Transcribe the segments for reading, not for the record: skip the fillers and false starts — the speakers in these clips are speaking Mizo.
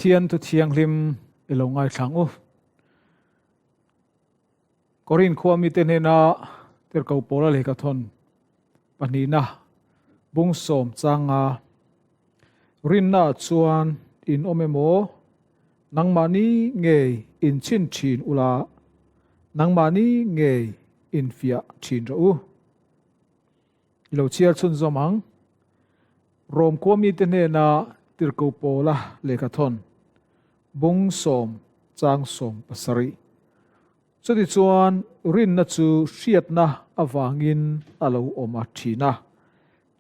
Pathian thu thianghlim i lo ngaithla ang u. Korin khua mite hnena tirhkoh Paula lehkha thawn pahnihna bung sawm changa rinnaah chuan in awm emaw nangmahni ngei in chhin thin ula, nangmahni ngei in fiah thin rawh u. I lo chhiar chhunzawm ang. Rom khua mite hnena tirhkoh Paula lehkha thawn bung sawm chang sawm pasarih. Chutichuan rinna chu hriatna avangin a lo awm a thin a,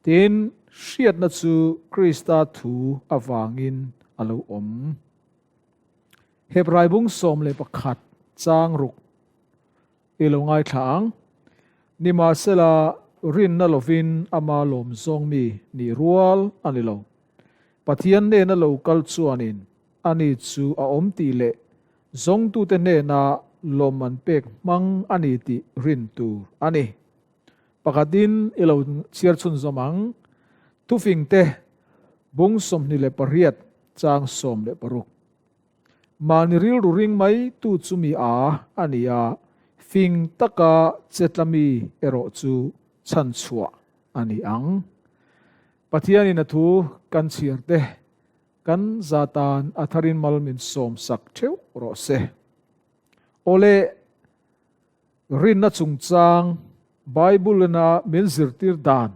tin, hriatna chu Krista thu avangin a lo awm. Hebrai bung 11 chang ruk i lo ngaithla ang. Nimahsela, rinna lovin ama lawm zawng mi nih rual a ni lo. Pathian hnena lo kal chuanin ani chu a awm tih leh zawngtute hnena lawmman pek hmang a ni tih rin tur a ni. Pakhatin i lo chhiar chhunzawm ang. Thufingte bung 28 chang 16. Mahni rilru ring mai tu chu mi a a ni a, fing taka chetla mi erawh chu chhanchhuah a ni ang. Pathianin a thu kan chhiar te kan za tan a tharin mal min sawm sak theuh rawh se. Awle, rinna chungchang Bible-ina min zirtir dan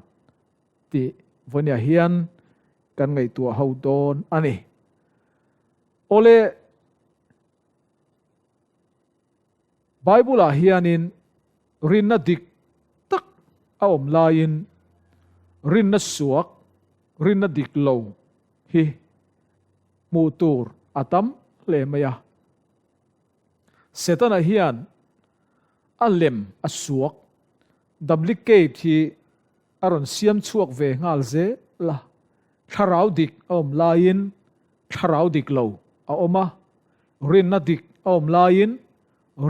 tih vawinia hian kan ngaihtuah ho dawn a ni. Awle, Bible-ah hianin rinna dik tak a awm laiin rinna suak, rinna dik lo hi hmuh tur a tam hle mai a. Setana hian a lem a suak, duplicate, hi a rawn siam chhuak ve nghal zel a. Thlarau dik a awm laiin thlarau dik lo a awm a, rinna dik a awm laiin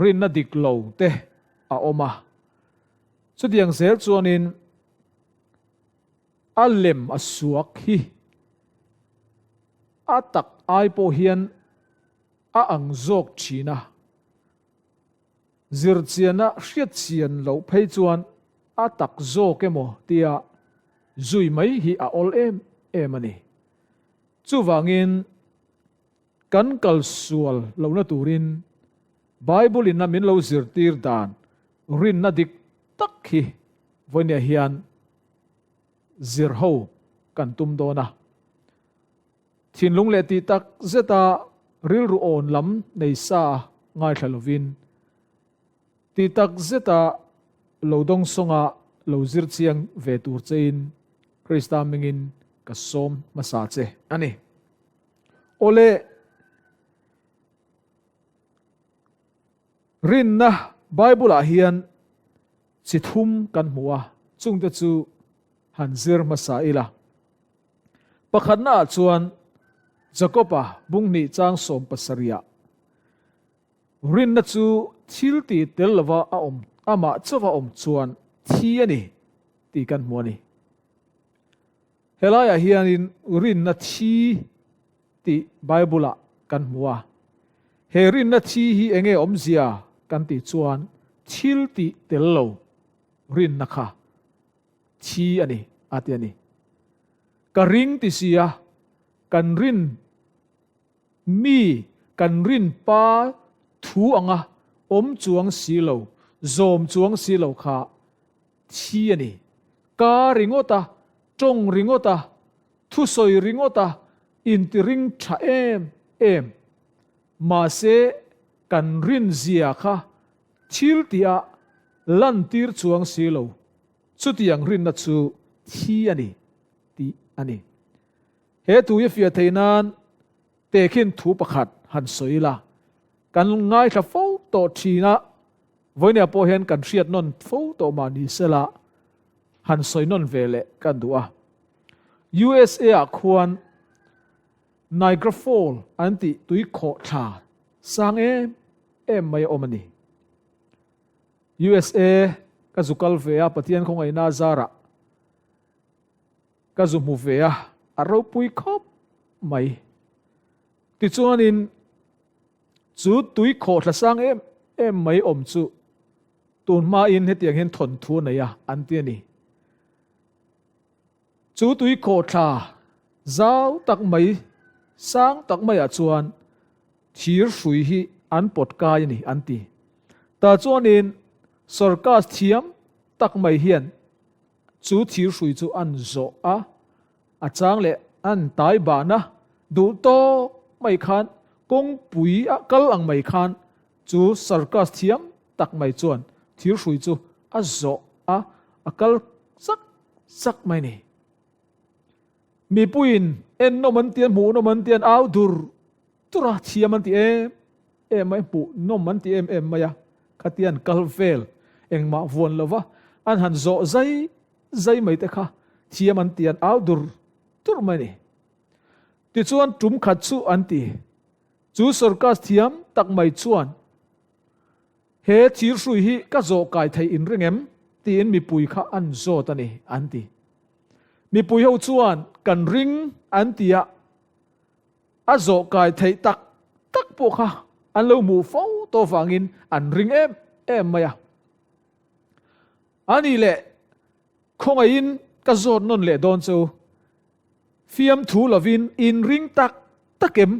rinna dik lo te a awm a. Chutiang zel chuanin a lem a suak hi a tak ai pawh hian a ang zawk thin a. Zirchiana hriatchian loh phei chuan a tak zawk emaw tia zui mai hi a awl em em a ni. Chuvangin kan kal sual lohna turin Bible in a min lo zirtir dan rinna dik tak hi vawinia hian zir ho kan tum dawn a. Thinlung leh tih tak zeta rilru awn lam nei sa ngaithla lovin, tih tak zeta lo dawngsawnga lo zir chiang ve tur chein Krista hmingin ka sawm hmasa che a ni. Awle, rinna Bible-ah hian chi thum kan hmu a, chungte chu han zir hmasa ila. Pakhatnaah chuan Jakoba bung hnih chang sawm pasarihah rinna chu thil tih tel lova a awm, amah chauha awm chuan thi a ni tih kan hmu a ni. Helaiah hianin rinna thi tih Bible-ah kan hmu a. He rinna thi hi enge awmzia kan tih chuan thil tih tel lo rinna kha Thi a ni, a ti a ni. Ka ring ti sia, kan rin mi, kan rin pa thu anga awm chuang si lo, zawm chuang si lo kha thi a ni. Ka ringawt a, tawng ringawt a, thusawi ringawt a, inti ring tha em em. Mahse, kan rin zia kha thil tihah lantir chuang si lo. Chutiang rinna chu thi a ni tih a ni. He thu hi fiah theih nan tehkhin thu pakhat han sawi la, kan ngaithla fo tawh thin a, vawinia pawh hian kan hriat nawn fo tawh mah ni sela han sawi nawn ve leh kan duh a. USA ah khuan Niagara Fall an tih tui khawh thla sang em em mai a awm a ni. USA ka zu kal ve a, Pathian khawngaihna a zarah ka zu hmu ve a, a ropui khawp mai. Tichuanin chu tui khawhthla sang em em mai awm chu tun hmain hetiang hian thawnthu a nei a an ti a ni. Chu tui khawhthla zau tak mai sang tak maiah chuan thir hrui hi an pawt kai a ni an ti. Tah chuanin circus thiam tak mai hian chu thir hrui chu an zawh a, a chang leh an tai bahna duh tawk mai khan kawngpui a kal ang mai khan chu circus thiam tak mai chuan thir hrui chu a zawh a, a kal zak zak mai ni. Mipuiin en nawm an ti a, hmuh nawm an ti a, an au dur dur a, thiam an ti em em mai, hmuh nawm an ti em em mai a, khatia an kal vel engmah vuan lo va, an han zawh zai zai mai te kha thiam an ti an au dur dur mai a ni. Tichuan tum khat chu an ti, chu circus thiam tak mai chuan he thir hrui hi ka zawh kai theih in ring em? tiin mipui kha an zawt a ni an ti. Mipui ho chuan kan ring an ti a, a zawh kai theih tak tak pawh kha an lo hmuh fo tawh vangin an ring em em mai a. A nih leh khawngaihin ka zawt nawn leh dawn chu fiamthu lovin in ring tak tak em,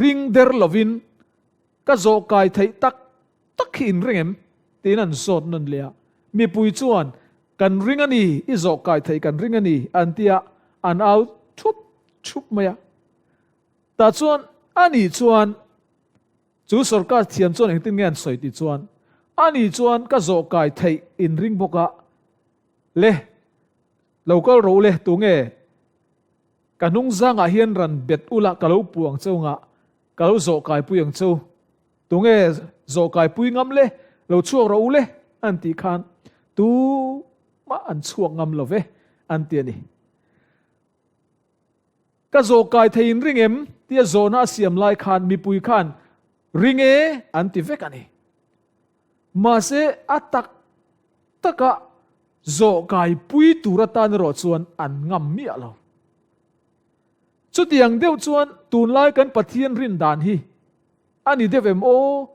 ring der lovin ka zawh kai theih tak tak hi in ring em? tiin an zawt nawn leh a. Mipui chuan kan ring a ni, i zawh kai theih kan ring a ni an ti a, an au thup thup mai a. Tah chuan a nih chuan Chu sorkar thiam chuan engtin nge an sawi tih chuan, Ani chuan ka zawh kai theih in ring bawk a, le, lo kal ro le, tunge ka hnung zangah hian ran bet ula ka lo puh ang cheu ngah, ka lo zawh kai pui ang cheu, tunge zawh kai pui ngam le, lo chhuak ro le, an tih khan tumah an chhuak ngam lo ve, an ti a ni. Ka zawh kai thei in ring em? tia zawhna a siam lai khan mipui khan ring e an ti vek a ni. Mahse a tak taka zawh kai pui tur atan erawh chuan an ngam miah lo. Chutiang deuh chuan tunlai kan Pathian rin dan hi a ni deuh em aw?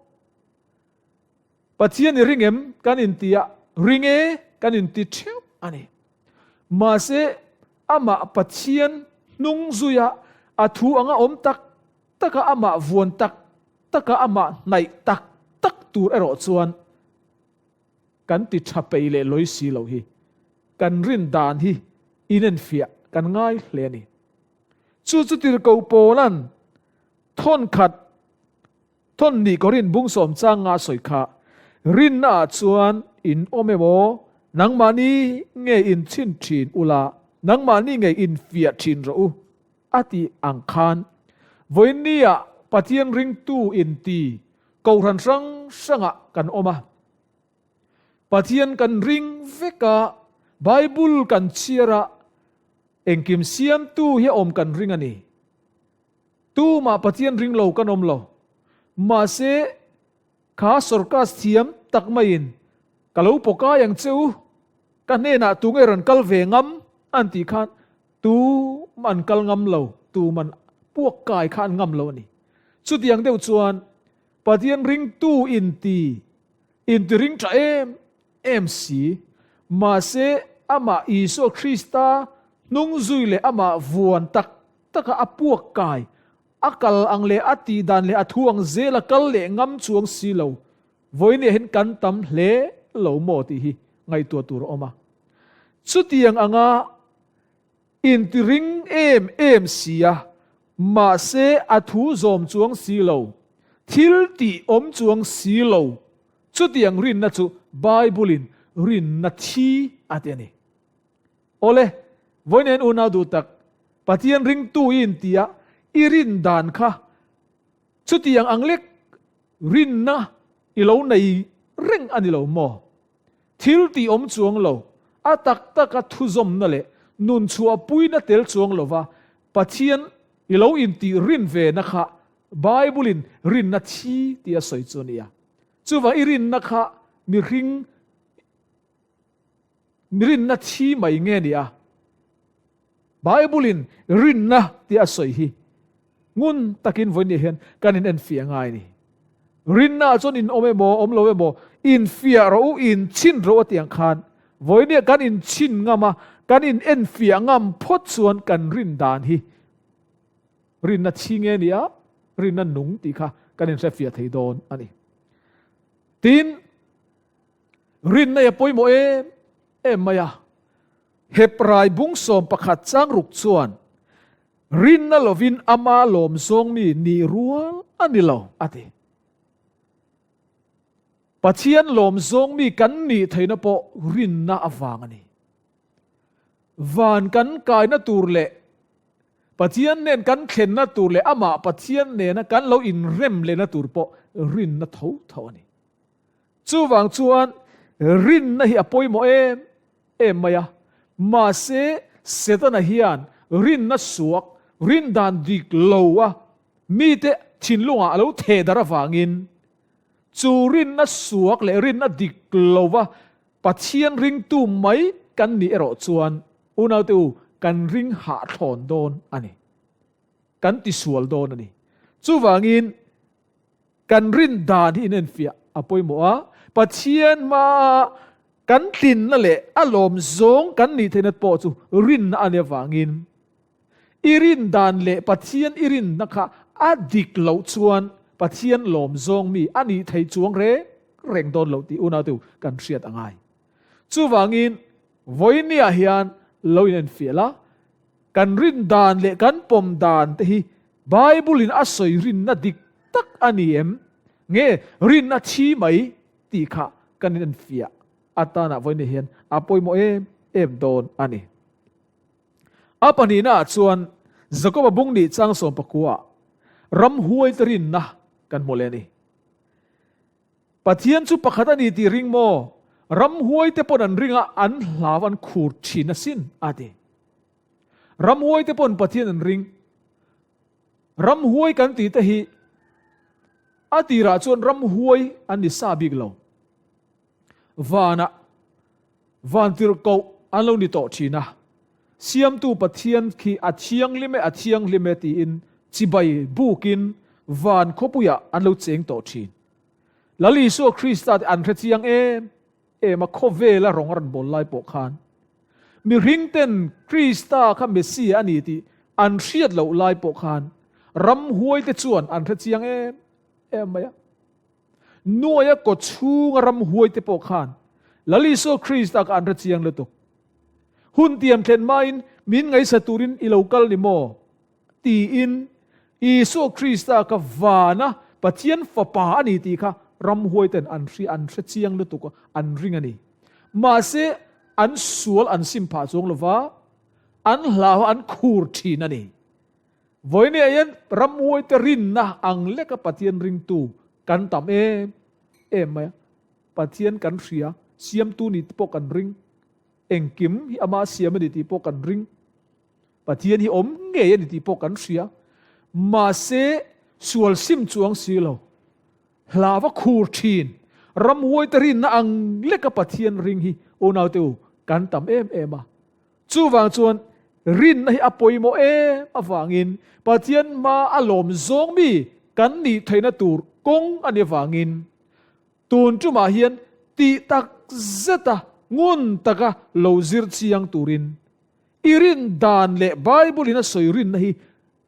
Pathian i ring em kan inti a, ring e kan inti theuh a ni. Mahse amah Pathian hnung zuia a thu anga awm tak taka amah vuan tak taka amah hnaih tak tak tur erawh chuan kan ti tha pei leh lawi si lo hi kan rin dan hi inenfiah kan ngai hle a ni. Chu chu tirhkoh Paula'n thawn khat Thawn nih Korin bung sawm chang nga sawi kha, Rinna ah chuan in awm emaw, nangmahni nge in chhin thin ula, nangmahni nge in fiah thin rawh u, a tih ang khan vawiinni ah Pathian ringtu in ti kohhran hrang hrangah kan awm a. Pathian kan ring vek a, Bible kan chhiar a, engkim siamtu hi a awm kan ring a ni. Tumah Pathian ring lo kan awm lo. Mahse, kha sorkas thiam tak maiin ka lo pawkai ang che u, ka hnenah tunge rawn kal ve ngam an tih khan tumah an kal ngam lo, tuman puak kai kha an ngam lo a ni. Chutiang deuh chuan Pathian ringtu inti inti ring tha em em si. Mahse, amah Isua Krista hnung zui leh amah vuan tak taka a puak kai, a kal ang leh a tih dan leh a thu ang zel a kal leh ngam chuang si lo, vawiin hian kan tam hle lo maw tih hi ngaihtuah tur a awm a. Chutiang anga inti ring em em si a, mahse a thu zawm chuang si lo, thil tih awm chuang si lo, chutiang rinna chu Bible-in rinna thi a ti a ni. Awle, vawiin unau duh tak, Pathian ringtu i inti a, i rin dan kha chutiang ang lek rinna i lo nei reng a ni lo maw? Thil tih awm chuang lo, a tak taka thuzawmna leh nun chhuahpuina tel chuang lova Pathian i lo intih rin ve na kha Bible-in rinna thi tih a sawi chu a nia. Chuvang i rinna kha mihring Rinna thi mai nge ni a? Bible-in rinna tih a sawi hi. Ngun takin vawiin hian kan in enfiah ngai a ni. Rinna ah chuan in awm emaw, awm lo emaw, infiah rawh u, inchhin rawh u a tih ang khan vawiin kan inchhin ngam a, kan in enfiah ngam phawt chuan kan rin dan hi rinna thi nge nia, rinna nung tih kha kan inhrefiah thei dawn a ni. Tin, rinna hi a pawimawh em em mai a, Hebrai bung 11 chang ruk chuan Rinna lovin ama lawm zawng mi nih rual a ni lo, a ti. Pathian lawm zawng mi kan nih theihna pawh rinna avang a ni. Van kan kaina tur leh Pathian nen kan thlenna tur leh amah Pathian nena kan lo inrem lehna tur pawh rinna tho tho a ni. Chuvang chuan rinna hi a pawimawh em em mai a. Mahse, Setana hian rinna suak, rin dan dik lo a mite thinlungah a lo theh darh avangin chu rinna suak leh rinna dik lova Pathian ringtu mai kan nih erawh chuan unaute u kan ring hahthlawn dawn a ni. Kan tisual dawn a ni. Chuvangin Kan rin dan hi inenfiah a pawimawh a, Pathian hmaa kan tlinna leh a lawm zawng kan nih theihna pawh chu rinna a nih avangin i rin dan leh Pathian i rinna kha a dik loh chuan Pathian lawm zawng mi a nih thei chuang reng reng dawn loh tih unaute kan hriat a ngai. Chuvangin vawinia hian lo inenfiah la, Kan rin dan leh kan pawm dan te hi Bible in a sawi rinna dik tak a ni em? Nge rinna thi mai tih kha kan inenfiah atana vawiin hian a pawimawh em em dawn a ni. A pahnihna ah chuan Jakoba bung nih chang 19 ah ramhuai te rinna kan hmu leh a ni. Pathian chu pakhat a ni tih ring maw? Ramhuai te pawn an ring a, an hlau an khur thin asin, a ti. Ramhuai te pawn Pathian an ring. Ramhuai kan tih te hi a tirah chuan ramhuai an ni sa bik lo. Vanah vantirhkoh an lo ni tawh thin a. Siamtu Pathian khi a thianghlim e, a thianghlim e tiin chibai bukin van khawpuiah an lo cheng tawh thin. Lal Isua Krista te an hre chiang em em a, khawvela rawng a rawn bawl lai pawh khan mihring ten Krista kha Messiah a ni tih an hriat loh lai pawh khan ramhuai te chuan an hre chiang em em mai a. Nuaia kaw chhunga ramhuai te pawh khan Lal Isua Krista kha an hre chiang lutuk. Hun tiam thlen hmain min ngaihsa turin i lo kal ni maw? tiin Isua Krista kha vana Pathian Fapa a ni tih kha ramhuaiten an hria, an hre chiang lutuk a, an ring a ni. Mahse, an sual an sim phah chuang lo va, an hlau a, an khur thin a ni. Vawinia hian ramhuaite rinna ang leka Pathian ringtu kan tam em em mai a. Pathian kan hria, siamtu ni te pawh kan ring, engkim hi ama siam a ni tih pawh kan ring, Pathian hi awm ngei a ni tih pawh kan hria, mahse sual sim chuang si lo, hla va khur thin, ramhuaite rinna ang leka Pathian ring hi unaute u kan tam em em a. Chuvang chuan rinna hi a pawimawh em avangin Pathian hma a lawm zawng mi kan nih theihna tur kawng a nih avangin Tun tumah hian tih tak zeta ngun taka lo zir chiang turin i rin dan leh Bible-in a sawi rinna hi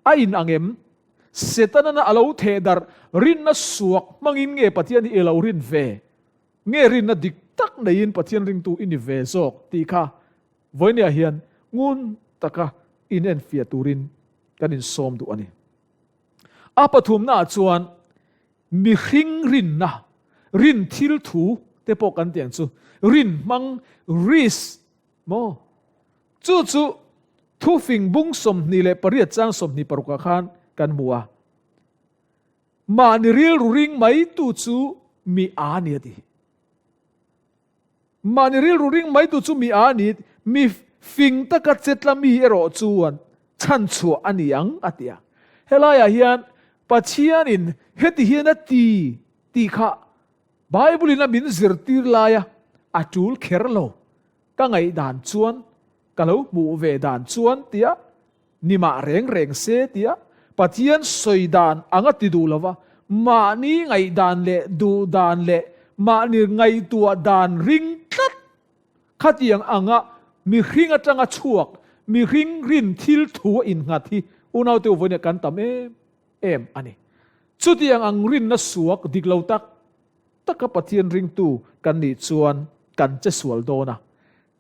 a in ang em? Setana-na a lo theh darh rinna suak hmangin nge Pathian hi i lo rin ve? Nge rinna dik tak neiin Pathian ringtu i ni ve zawk tih kha vawinia hian ngun taka inenfiah turin kan insawm duh a ni. A pathumnaah chuan Mihring rinna, rin thil thu te pawh kan tih ang chu, rin hmang, risk, maw? Chu chu thufing bung 28 chang 26 ah khan kan hmu a. Mahni rilru ring mai tu chu mi a ni a ti. Mahni rilru ring mai tu chu mi a ni, mi fing taka chetla mi erawh chuan chhanchhuah a ni ang, a ti a. Helaiah hian Pathianin heti hian a ti tih kha Bible-in a min zirtir laia a tul kher lo. Ka ngaihdan chuan, ka lo hmuh ve dan chuan tia ni mah reng reng se tia. Pathian sawi dan anga ti duh lova, mahni ngaihdan leh duh dan leh mahni ngaihtuah dan ring tlat khatiang anga mihring atanga chhuak, mihring rin thil thu a innghat hi unaute u vawiin ah kan tam em em a ni. Chutiang ang rinna suak dik lo tak taka Pathian ringtu kan nih chuan kan che sual dawn a,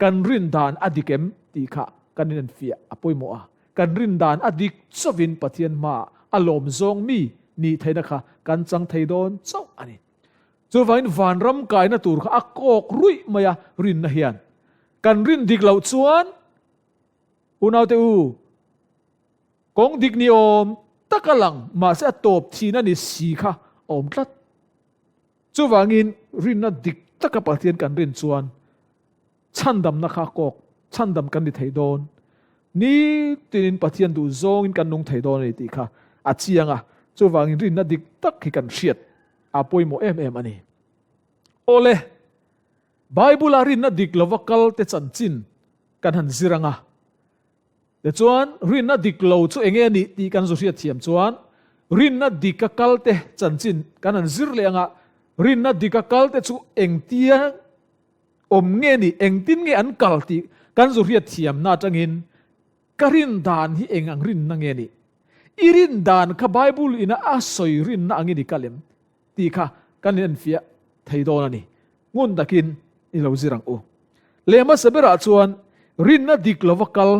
kan rin dan a dik em tih kha kan inenfiah a pawimawh a, kan rin dan a dik chauhin Pathian hmaah a lawm zawng mi nih theihna kha kan chang thei dawn chauh a ni. Chuvangin vanram kaina tur kha a kawk ruih mai a rinna hian kan rin dik loh chuan unaute u, Kawng dik ni awm tak a lang, mahse a tawp thin a ni si kha a awm tlat. Chuvangin rinna dik taka Pathian kan rin chuan chhandamna kha kawk chhandam kan ni thei dawn. Nitinin Pathian duh zawngin kan nung thei dawn a ni tih kha a chiang a, chuvangin rinna dik tak hi kan hriat a pawimawh em em a ni. Awle, Bible-a rinna dik lova kalte chanchin kan han zir ang a. Tichuan, rinna dik lo chu enge a nih tih kan zu hriat thiam chuan, rinna dika kalte chanchin kan han zir leh anga, rinna dika kalte chu engtia awm nge nih, engtin nge an kal tih kan zu hriat thiamna atangin ka rin dan hi eng ang rinna nge nih? I rin dan kha Bible ina a sawi rinna angin i kal em? tih kha kan inenfiah thei dawn a ni. Ngun takin i lo zir ang u. Leh hmasa berah chuan rinna dik lova kal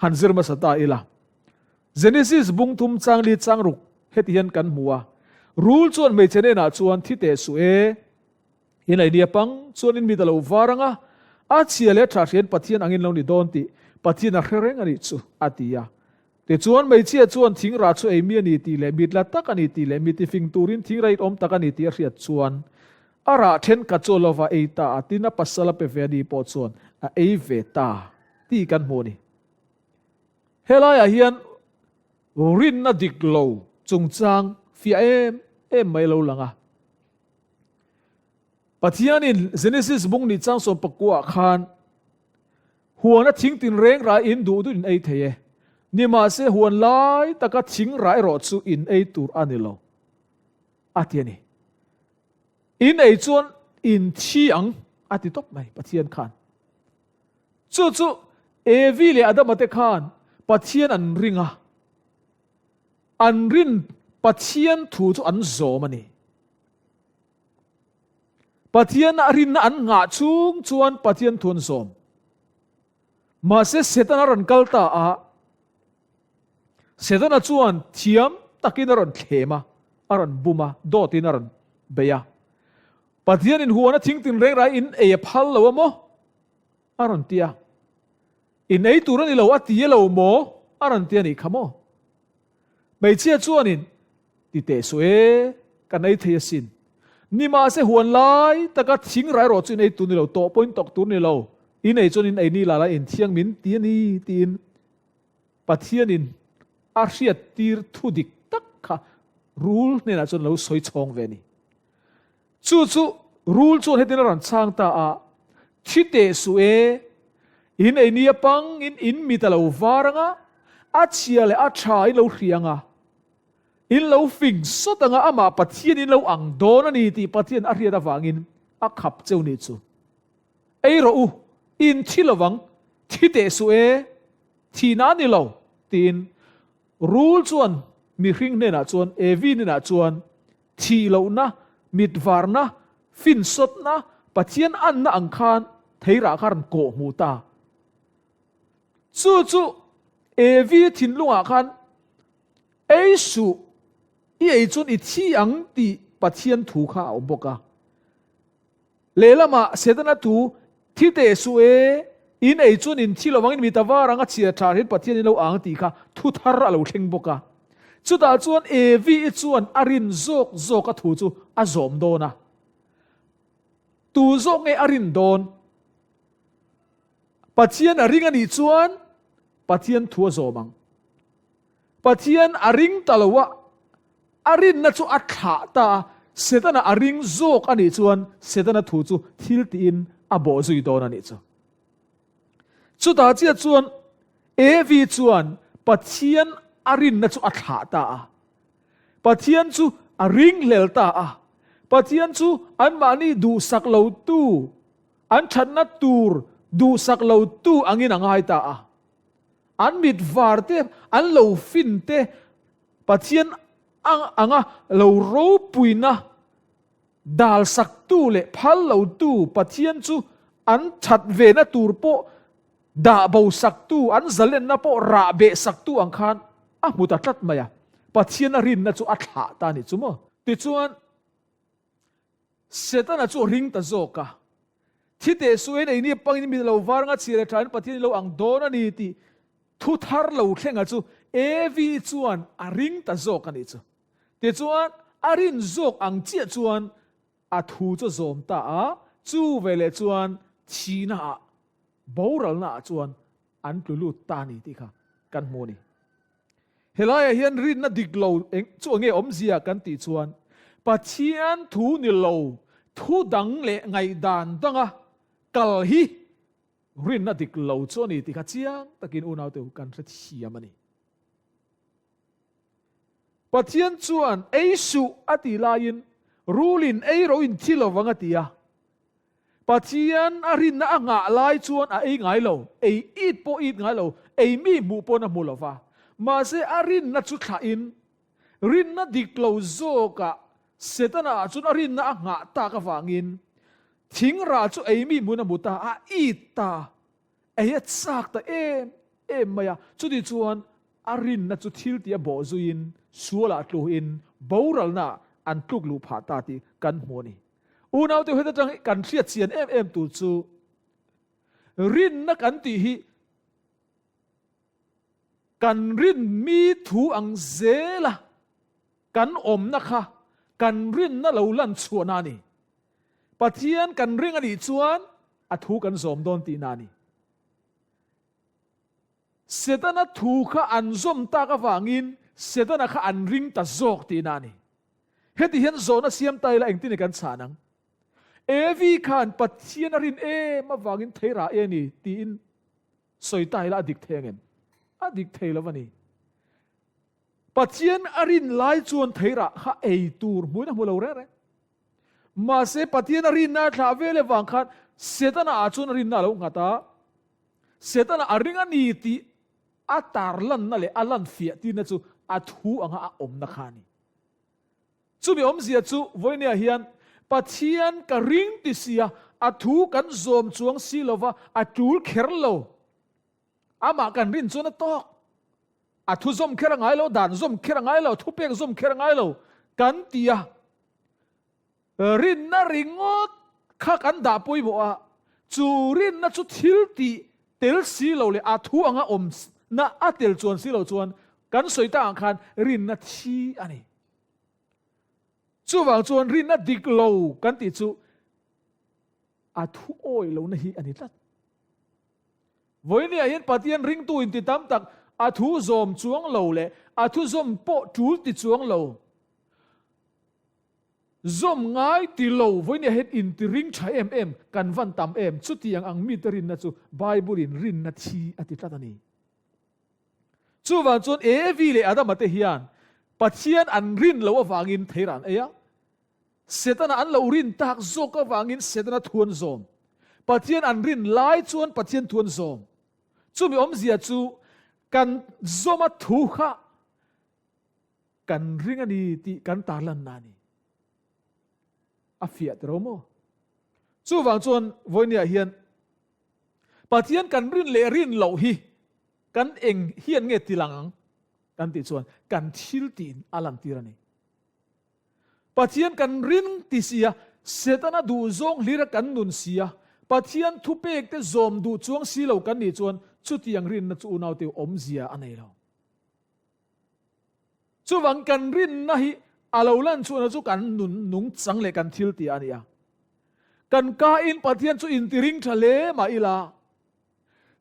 han zir hmasa ta ila. Genesis bung thum chang li chang ruk heti hian kan hmu a, Rul chuan hmeichhe hnenah chuan thi teh suh e, in ei nia pang chuan in mit a lo var ang a, a chhia leh tha hriain Pathian angin lo ni dawn tih Pathian a hre reng a nih chu, a ti a. Tichuan hmeichhia chuan thingrah chu ei mi a ni tih leh mitla tak a ni tih leh mi tifing turin thingrah it awm tak a ni tih a hriat chuan a rah thenkhat chu a lova ei ta a, tin a pasal a pe ve a ni pawh chuan a ei ve ta tih kan hmu a ni. Helaiah hian rinna dik lo chungchang fiah em em mai lo lang a. Pathianin Genesis bung ni chang 19 ah khan Huan a thing tinreng rai in duh duh in ei thei e. Nimahse huan lai taka thing rai erawh chu in ei tur a ni lo, a ti a ni. In ei chuan in thi ang, a ti tawp mai Pathian khan. Chu chu Evi leh Adama te khan Pathian an ring a, an rin Pathian thu chu an zawm a ni. Pathian a rinna an nghah chhung chuan Pathian thu an zawm. Mahse Setana rawn kal ta a, Setana chuan thiam takin a rawn thlem a, a rawn bum a, dawtin a rawn bei a. Pathianin huan a thing tinreng rai in ei a phal lo a maw? A rawn ti a. In ei tur a ni lo a ti a lo maw? A rawn ti a nih kha maw? Hmeichhia chuanin, Ti teh suh e, kan ei thei asin. Nimahse huan lai taka thing rai rawh chu in ei tur ni lo, tawh pawhin tawk tur ni lo, in ei chuan in ei ni la la in thiang min ti a ni, tiin Pathianin a hriattir thu dik tak kha rul hnenah chuan lo sawi chhawng ve a ni. Chu chu rul chuan hetin a rawn chhang ta a, Thi teh suh e, in ei nia pangin in mit a lo var ang a, a chhia leh a tha in lo hria ang a, in lo fing sawt ang a, amah Pathian in lo ang dawn a ni tih Pathian a hriat avangin a khap cheu nih chu. Ei rawh u, in thi lovang, thi teh suh e, thihna a ni lo, tiin rul chuan mihring hnenah chuan, Evi hnenah chuan Thih lohna, mit varna, finsawtna, Pathian anna ang khan theirah kha rawn kawh hmu ta. Chu chu Evi thinlungah khan ei suh, i ei chuan i thi ang tih Pathian thu kha a awm bawk a. Lehlamah Setana thu, Thi teh suh e, in ei chuan in thi lovangin mi ta var ang a chhia tha hian Pathian in lo ang tih kha thu thar a lo thleng bawk a. Chutah chuan Evi-i chuan a rin zawk zawk a thu chu a zawm dawn a. Tu zawk nge a rin dawn? Pathian a ring a nih chuan Pathian thu a zawm ang. Pathian a ring ta lo a, a rinna chu a thlah ta a, Setana a ring zawk a nih chuan Setana thu chu thil tiin a bawh zui dawn a nih chu. Chutah chiah chuan Evi chuan Pathian. A rinna chu a thlah ta a. Pathian chu a ringhlel ta a. Pathian chu anmahni duhsak lotu, an thatna tur duhsak lotu angin a ngai ta a. An mit var te, an lo fin te, Pathian anga lo ropuina dalsaktu leh phal lotu Pathian chu an that vena tur pawh Dah bo saktu, an zalenna pawh rah beh saktu ang khan a hmu ta tlat mai a, Pathian a rinna chu a thlah ta a nih chu maw? Tichuan, Setana chu a ring ta zawk a, Thi teh suh en eini pangin mi lo var anga chhia leh thain Pathian i lo ang dawn a ni tih thu thar lo thlenga chu Evi chuan a ring ta zawk a nih chu. Tichuan, a rin zawk ang chiah chuan a thu chu a zawm ta a, chu veleh chuan thihnaah Boralna ah chuan an tlu lut ta a ni tih kha kan hmu a ni. Helaiah hian rinna dik lo eng chu enge awmzia kan tih chuan Pathian thu ni lo thu dang leh ngaihdan danga kal hi rinna dik lo chu a ni tih kha chiang takin unaute u kan hrethiam a ni. Pathian chuan ei suh a tih laiin rulin ei ro in thi lovang a ti a. Pathian a rinna a nghah lai chuan a ei ngai lo, ei it pawh it ngai lo, ei mi hmuh pawn a hmu lo va. Mahse a rinna chu thlahin, rinna dik lo zawkah Setana ah chuan a rinna a nghah tak avangin thing rah chu ei mi hmuhin a hmu ta, a it ta, ei a chak ta em em mai a. Chuti chuan a rinna chu thil tih a bawh zuiin sualah tluhin boralna ah an tluk luh phah ta tih kan hmu a ni. Unaute heta tang hi kan hriat chian em em tur chu rinna kan tih hi kan rin mi thu ang zela kan awmna kha kan rinna lo lan chhuahna a ni. Pathian kan ring a nih chuan a thu kan zawm dawn tihna a ni. Setana thu kha an zawm tak avangin Setana kha an ring ta zawk tihna a ni. Heti hian zawhna siam ta ila engtin nge kan chhan ang? Evi khan Pathian a rin em avangin thei rah e ni tiin sawi ta ila a dik thei angem? A dik thei lo a ni. Pathian a rin lai chuan thei rah kha ei tur hmuin a hmu lo reng reng. Mahse Pathian a rinna a thlah vel avang khan Setana ah chuan a rinna a lo nghat a, Setana a ring a ni tih a tarlanna leh a lanfiah tirna chu a thu anga a awmna kha a ni. Chumi awmzia chu vawinia hian Pathian ka ring ti sia, a thu kan zawm chuang si lova a tul kher lo. Amah kan rin chuan a tawk. A thu zawm kher a ngai lo, dan zawm kher a ngai lo, thupek zawm kher a ngai lo kan ti a. Rinna ringawt kha kan dah pawimawh a, chu rinna chu thil tih tel si lo leh a thu anga awmna a tel chuan si lo chuan kan sawi tak ang khan rinna thi a ni. Chuvang chuan rinna dik lo kan tih chu a thu awih lohna hi a ni tlat. Vawinia hian Pathian ringtu inti tam tak a thu zawm chuang lo leh a thu zawm pawh tul ti chuang lo, Zawm ngai ti lo vawinia hian inti ring tha em em kan van tam em chutiang ang mite rinna chu Bible in rinna thi a ti tlat a ni. Chuvang chuan Evi leh Adama te hian Pathian an rin loh avangin their an ei a, Setana an lo rin tak zawk avangin Setana thu an zawm. Pathian an rin lai chuan Pathian thu an zawm. Chumi awmzia chu kan zawma thu kha Kan ring a ni tih kan tarlanna a ni. A fiah tiro maw? Chuvang chuan vawinia hian Pathian kan rin leh rin loh hi kan eng hian nge tilang ang kan tih chuan kan thil tiin a lantir a ni. Pathian kan ring ti si a, Setana duhzawng hlira kan nun si a, Pathian thupek te zawm duh chuang si lo kan nih chuan chutiang rinna chu unaute awmzia a nei lo. Chuvang kan rinna hi a lo lan chhuahna chu kan nun nungchang leh kan thil tih a ni a. Kan kain Pathian chu intiring tha hle mah ila,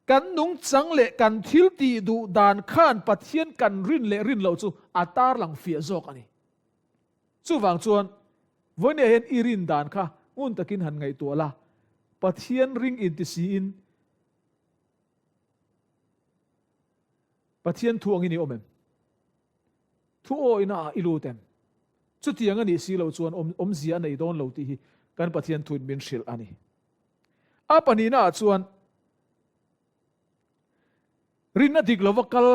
kan nungchang leh kan thil tih duh dan khan Pathian kan rin leh rin loh chu a tarlang fiah zawk a ni. Chuvang chuan vawinia hian i rin dan kha ngun takin han ngaihtuah la, Pathian ring inti siin, Pathian thu angin i awm em? Thu awihna ah i lut em? Chutiang a nih si loh chuan awmzia a nei dawn lo tih hi kan Pathian thuin min hrilh a ni. A pahnihna ah chuan rinna dik lova kal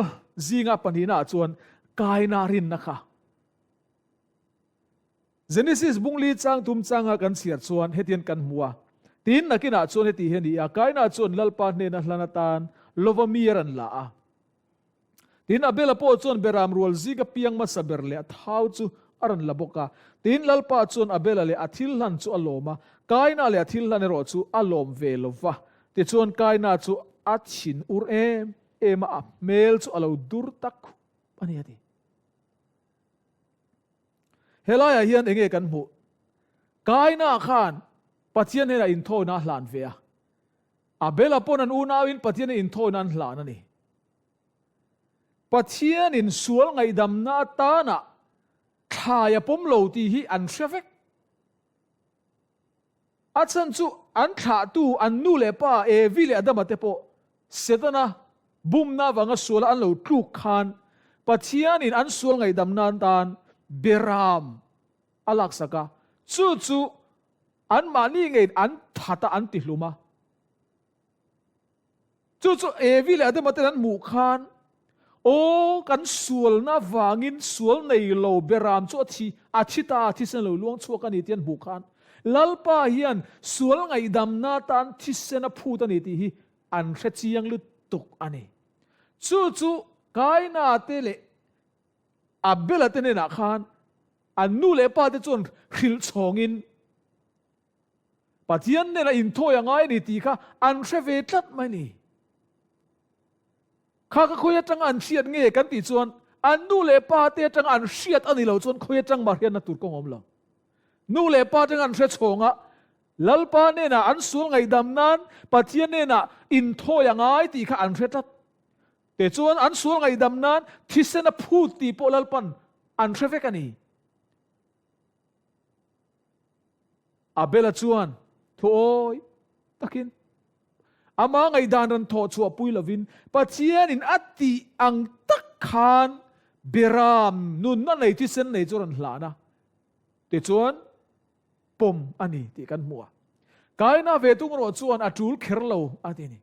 zinga pahnihna ah chuan kaina rinna kha Genesis bungli chang tum changa kan chhiar chuan hetian kan hmu a, Tin, nakinah chuan heti hi a ni a, Kaina chuan Lalpa hnena hlan atan lova mi a rawn la a. Tin, Abela pawh chuan beram rual zinga piang hmasa ber leh a thau chu a rawn la bawk a. Tin, Lalpa chuan Abela leh a thil hlan chu a lawm a, Kaina leh a thil hlan erawh chu a lawm ve lo va. Tichuan, Kaina chu a thin ur em em a, a hmel chu a lo dur tak khup a ni, a ti. Helaiah hian enge kan hmuh? Kaina khan Pathian hnenah inthawina a hlan ve a. Abela pawn an unauin Pathian inthawina an hlan a ni. Pathianin sual ngaihdamna atana thlai a pawm lo tih hi an hre vek. A chhan chu an thlahtu an nu leh pa Evi leh Adama te pawh Setana bumna avanga suala an lo tluk khan Pathianin an sual ngaihdam nan tan beram a laksak a, chu chu anmahni ngeiin an that a, an tihlum a. Chu chu Evi leh Adama ten an hmuh khan, Aw, kan sualna vangin sual nei lo beram chu a thi, a thi ta, a thisen lo luang chhuak a ni tih an hmuh khan, Lalpa hian sual ngaihdamna atan thisen a phut a ni tih hi an hre chiang lutuk a ni. Chu chu Kaina te leh Abela te hnenah khan an nu leh pa te chuan hrilh chhawngin, Pathian nen a inthawi a ngai a ni tih kha an hre ve tlat mai ni. Kha ka khawi atanga an hriat nge kan tih chuan an nu leh pa te atanga an hriat a ni lo chuan khawi atang mah hriatna tur kawng a awm lo. Nu leh pa atanga an hre chhawng a, Lalpa hnenah an sual ngaihdam nan Pathian hnenah inthawi a ngai tih kha an hre tlat. Tichuan an sual ngaihdam nan thisen a phut tih pawh Lalpan an hre vek a ni. Abela chuan thuawi takin ama ngaihdan rawn thawh chhuah pui lovin Pathianin a tih ang tak khan Beram nunna nei thisen nei chu rawn hlan a, tichuan pawm a ni tih kan hmu a. Kaina ve tung erawh chuan a tul kher lo a ti a ni.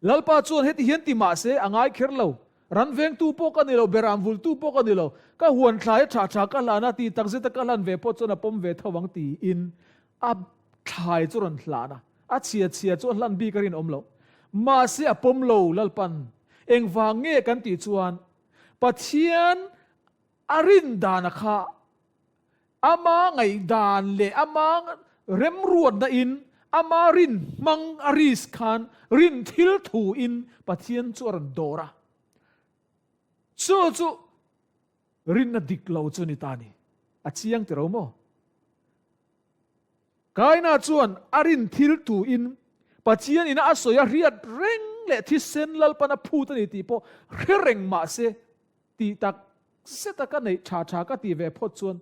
Lalpa chuan heti hian ti mah se a ngai kher lo. Ran vengtu pawh ka ni lo, beram vultu pawh ka ni lo. Ka huan thlai a tha tha ka hlan a, ti tak zeta ka hlan ve pawh chuan a pawm ve tho ang tiin a thlai chu rawn hlan a. A chhia chhia chu a hlan bik a rinawm loh. Mahse a pawm lo Lalpan. Engvang nge kan tih chuan Pathian a rin dana kha Ama ngaihdan leh ama remruatna in, ama rin hmang a risk khan rin thil thu in Pathian chu a rawn dawr a. Chu chu rinna dik lo chu ni ta ni. A chiang ti ro maw? Kaina chuan a rin thil thu in Pathian ina a sawi a hriat reng leh thisen Lalpan a phut a ni tih pawh hre reng mah se tih tak Zeta ka neih tha tha ka tih ve phawt chuan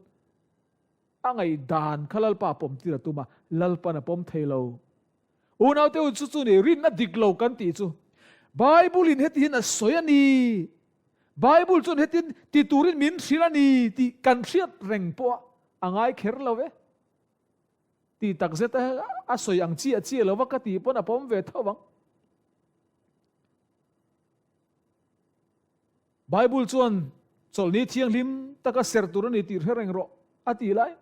a ngaihdan kha Lalpa a pawm tir a tum a, Lalpan a pawm thei lo. Unaute u chu chu ni rinna dik lo kan tih chu Bible in heti hian a sawi a ni, Bible chuan hetin ti turin min hrilh a ni tih kan hriat reng pawh a ngai kher lo ve. Tih tak zeta a sawi ang chiah chiah lo va ka tih pawn a pawm ve tho ang. Bible chuan chawlhni thianghlim taka ser tur a ni tih hre reng rawh a tih lai.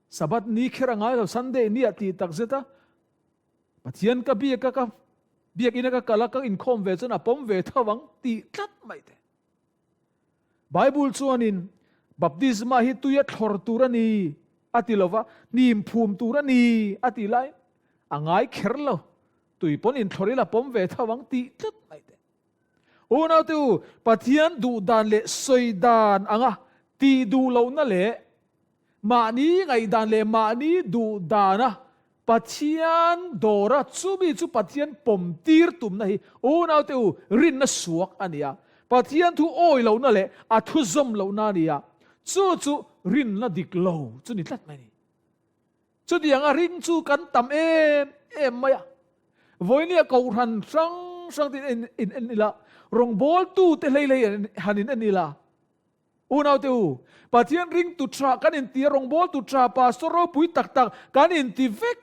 Sabbath ni kher a ngai lo, Sunday ni ah tih tak zet a Pathian ka biak a, ka biakina ka kal a, ka inkhawm ve chuan a pawm ve tho ang tih tlat mai te. Bible chuanin baptisma hi tuia thlawr tur a ni a ti lova, hnim phum tur a ni a tih lai a ngai kher lo, tui pawn inthlawr ila pawm ve tho ang tih tlat mai te. Unaute u, Pathian duh dan leh sawi dan anga tih duh lohna leh mahni ngaihdan leh mahni duh dana Pathian dawra chumi chu Pathian pawm tir tumna hi unaute u rinna suak a ni a. Pathian thu awi lohna leh a thu zawm lohna a ni a, chu chu rinna dik lo chu ni tlat mai a ni. Chutianga ring chu kan tam em em mai a. Vawinia kohhran hrang hrang te in en ila. Rawngbawltute hlei hlei han in en ila. Unaute u, Pathian ringtu tha kan inti a, rawngbawltu tha, pastor ropui tak tak kan inti vek.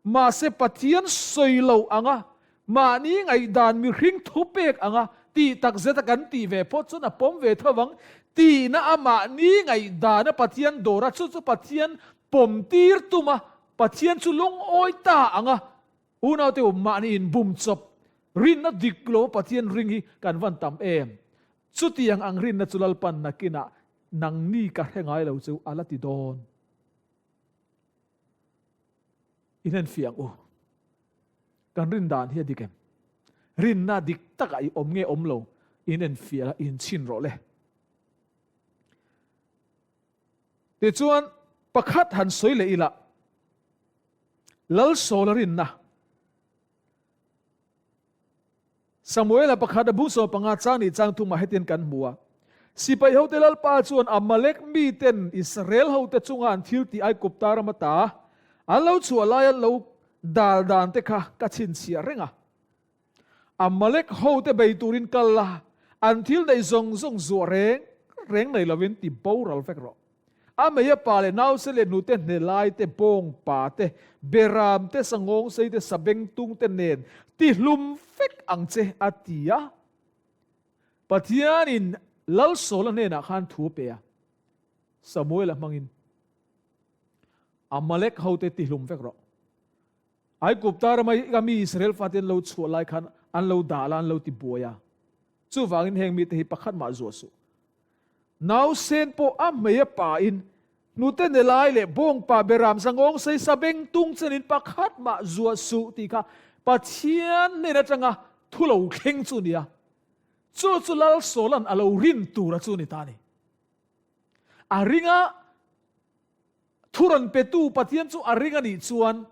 Mahse Pathian sawi lo anga, mahni ngaihdan mihring thupek anga tih tak zeta kan tih ve phawt chuan a pawm ve tho vang. Tihna a mahni ngaihdana Pathian dawra chu chu Pathian pawm tir tum a, Pathian chu lungawi ta anga Unaute u, mahni inbum chawp rinna dik lo Pathian ring hi kan van tam em? Chutiang ang rinna chu Lalpan nakinah nangni ka hre ngai lo chu a la ti dawn. In enfiah ang u. Kan rin dan hi a dik em? Rinna dik takah i awm nge awm lo? In enfiah la, inchhin rawh le. Tichuan, pakhat han sawi leh ila, Lalsawla rinna. Samuela pakhat a bung 15 chang nih chang thumah hetian kan hmu a, Sipai hote Lalpa chuan Amalek miten Israel hote chunga an thil tih Aigupta ram ata an lo chhuah laia lo dal dan te kha ka chhinchhiah reng a. Amalek hote bei turin kal la, an thil neih zawng zawng zuah reng reng nei lovin ti boral vek rawh. A meia pa leh nause leh nute hnelai te, bawng pa te, beram te, sangawng sei te, sabeng tung te nen ti hlum vek ang che, a ti a. Pathianin Lalsawla hnenah khan thu a pe a, Samuela hmangin, Amalek hote ti hlum vek rawh. Aigupta rama i mi Israel fate an lo chhuah lai khan an lo dah la, an lo ti buai a. Chuvangin heng mite hi pakhat mah zuah suh. Nausen pawh a hmei a pa in hnute ne lai leh bawngpa beram zangawng sei sa beng tung chen in pakhat mah zuah suh tih kha Pathian hnen atanga thu lo thleng chu nia. Chu chu Lalsawla'n a lo rin tur a chu ni ta ni. A ringa Thu rawn petu Pathian chu a ring a nih chuan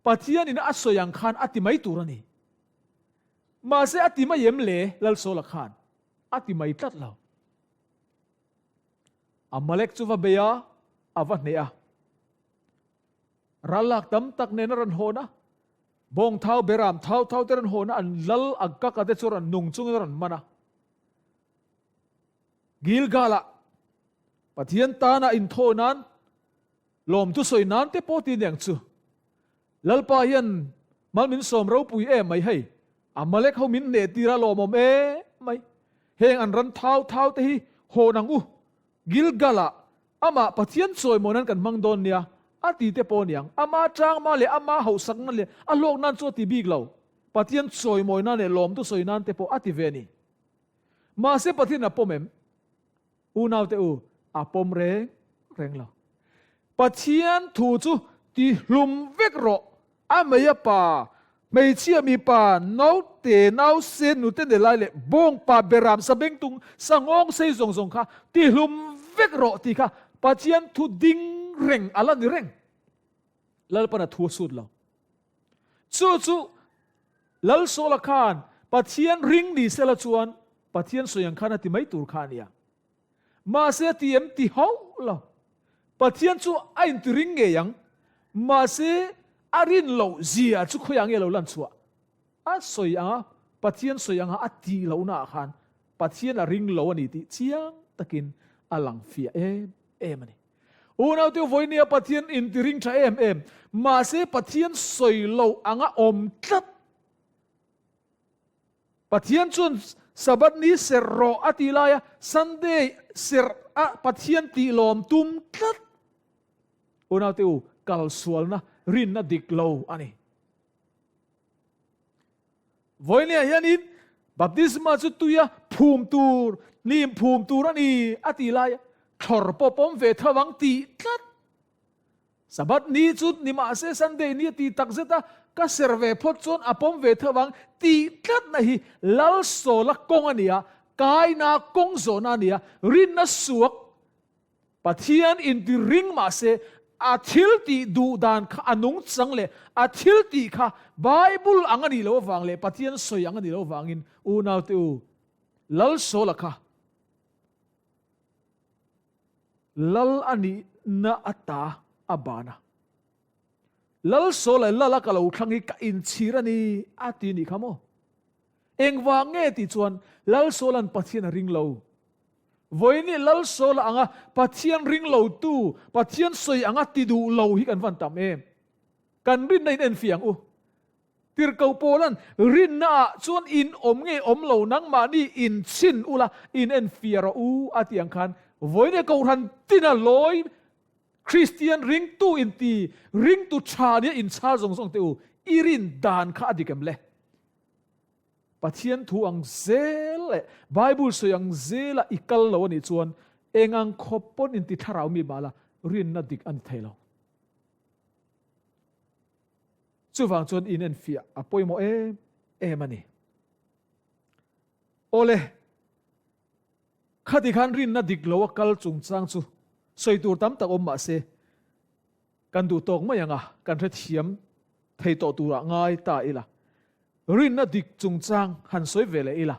Pathianin a sawi ang khan a ti mai tur a ni. Mahse a ti mai em le? Lalsawla khan a ti mai tlat lo. Amalek chu va bei a, a va hneh a. Ral lak tam tak nen a rawn hawn a, bawng thau beram thau thau te rawn hawn a, an lal Agag-a te chu rawn nung chungin a rawn man a. Gilgal-ah Pathian tana inthawi nan, lawmthu sawi nan te pawh ti aniang chu. Lalpa hian mal min sawm ropui em mai hei, Amalek ho min hneh tir a lawmawm em mai. Heng an ran thau thau te hi hawn ang u, Gilgal-ah amah Pathian chawimaw nan kan hmang dawn nia, a ti te pawh aniang. Ama tangma leh ama hauhsakna leh a hlawk nan chu a ti bik lo, Pathian chawimawi nan leh lawmthu sawi nan te pawh a ti ve a ni. Mahse Pathian a pawm em? Unaute u, a pawm reng reng lo. Pathian thu chu ti hlum vek rawh, a mei a pa, hmeichhia mipa, naute, nause, nute ne lai leh bawngpa, beram, sabengtung, sangawng sei zawng zawng kha ti hlum vek rawh tih kha Pathian thu ding reng a la ni reng. Lalpan a thu a sut lo. Chu chu Lalsawla khan Pathian ring ni sela chuan Pathian sawi ang khan a ti mai tur kha a nia. Mahse a ti em ti hauh lo. Pathian chu a inti ring ngei ang. Mahse a rin loh zia chu khawiah nge lo lan chhuah? A sawi anga Pathian sawi anga a tih lohna ah khan Pathian a ring lo a ni tih chiang takin a lang fiah em em a ni. Unaute vawinia Pathian inti ring tha em em, mahse Pathian sawi loh anga awm tlat. Pathian chuan Sabbath ni serh rawh a tih laia Sunday serh a Pathian tih lawm tum tlat. Unaute u, kalsualna rinna dik lo a ni. Vawinia hianin baptisma chu tuia phum tur, hnim phum tur a ni a ti lai a, thlawr pawh pawm ve tho ang tih tlat. Sabbath ni chu ni mahse Sunday ni a ti tak zet a, ka ser ve phawt chuan a pawm ve tho ang tih tlatna hi Lalsawla kawng a ni a, kaina kawng zawhna a ni a, rinna suak Pathian inti ring mahse a thil tih duh dan kha a nung chang leh a thil tih kha Bible ang a nih loh avang leh Pathian sawi ang a nih loh avangin unaute u Lalsawla kha Lal a nihna ata a ban a. Lalsawla lal a ka lo thlang hi ka inchhir a ni a ti nih kha maw? Engvang nge tih chuan Lalsawla'n Pathian a ring lo. Vawiin Lalsawla anga Pathian ring lotu, Pathian sawi anga ti duh lo hi kan van tam em? Kan rinna in enfiah ang u. Tirhkoh Paula'n rinna ah chuan in awm nge awm lo nangmahni in chhin ula in enfiah rawh u a tih ang khan vawiin Kohhran tina lawi Kristian ringtu inti ringtu tha nia inchhal zawng zawng teh u, i rin dan kha a dik em le? Pathian thu ang zel leh Bible sawi ang zela i kal lo a nih chuan eng ang khawp pawn inti thlarau mi mah la rinna dik a ni thei lo. Chuvang chuan in enfiah a pawimawh em em a ni. Awle, khati khan rinna dik lo a kal chungchang chu sawi tur tam tak awm mah se, Kan duh tawk mai ang a, kan hrethiam thei tawh turah ngai ta ila. Rinna dik chungchang han sawi ve leh ila.